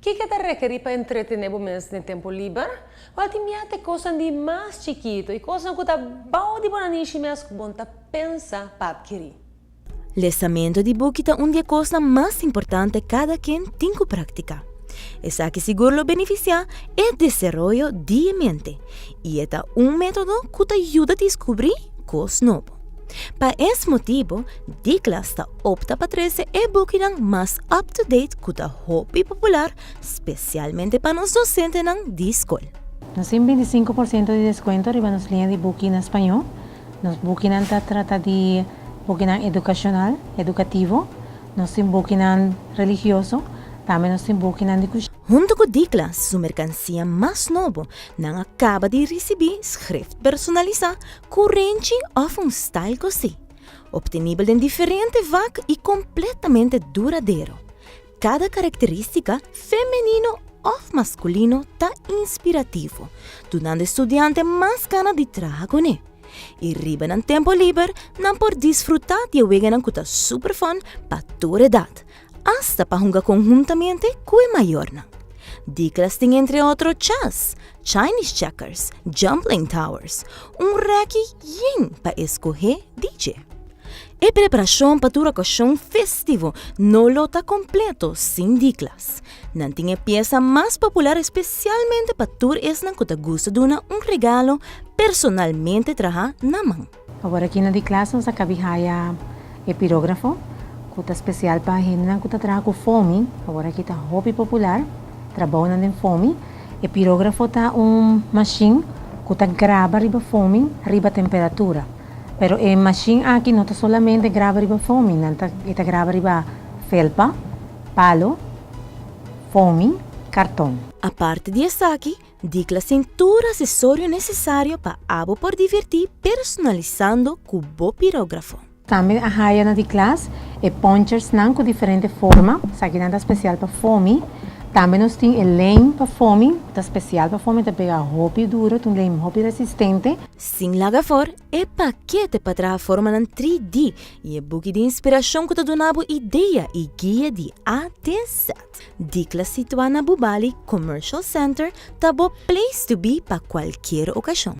Kiko ta rekerí pa entretené bo mes den tempu liber? Wèl, tin biaha ta e kosnan di mas chikitu i kosnan ku ta bou di bo nanishi mes ku bo no ta pensa pa atkirí. Lesamentu di buki ta un di e kosnan mas importante kada ken tin ku praktiká. Esaki sigur lo benefisiá e desaroyo di e mente i e ta un método ku ta yuda diskubrí kos nobo. Pa es motibu, Diklas ta opta pa trese e bukinan mas up to date ku ta hopi popular, spesialmente pa nos dosentenan di skol. Nos tin 25% di deskuento riba nos liña di buki na spañó. Nos bukinan ta trata di bukinan edukashonal, edukativo, nos tin bukinan religioso, tambe nos tin bukinan di kushina. Huntu ku Dikla su merkansia mas nobo, nan a kaba di risibí schrift personalisá ku renchi òf un style kosí, optenibel den diferente vak i kompletamente duradero. Kada karakterístika, femenino òf maskulino, ta inspirativo, dunando e studiante mas gana di traha kuné. I riba nan tempu liber, nan por disfrutá di e weganan ku ta super fun pa tur edat, asta pa hunga konhuntamente ku e mayornan. Diklas tin entre otro chess, Chinese checkers, jumbling towers, un rèki yen pa eskohé di dje. E preparashon pa tur okashon festivo no lo ta kompleto sin Diklas. Nan tin e piesa mas popular espesialmente pa tur esnan ku ta gusta duna un regalo personalmente traha na man. Awor aki na Diklas nos a kabi haya e pirógrafo ku ta spesial pa hendenan ku ta traha ku fomi. Awor aki ta hopi popular trabounan den fomi. E pirógrafo ta un mashin ku ta graba riba fomi riba temperatura. Pero e mashin aki no ta solamente graba riba fomi, nan ta e ta graba riba felpa, palo, fomi, karton. Aparte di esaki, Dikla tin tur asesorio nesesario pa abo por divertí personalisando ku bo pirógrafo. Tambe a haya na di klas e ponchersnan ku diferente forma, esakinan ta spesial pa fomi. Tambe nos tin e lijm pa fomi, ku ta spesial pa fomi, ta pega hopi duro, ta un lijm hopi resistente. Sin laga for, e pakete pa traha formanan 3D i e buki di inspirashon ku ta duna bo idea i guia di A te Z. Dikla situá na Bubali Commercial Center ta bo place to be pa kualkier okashon.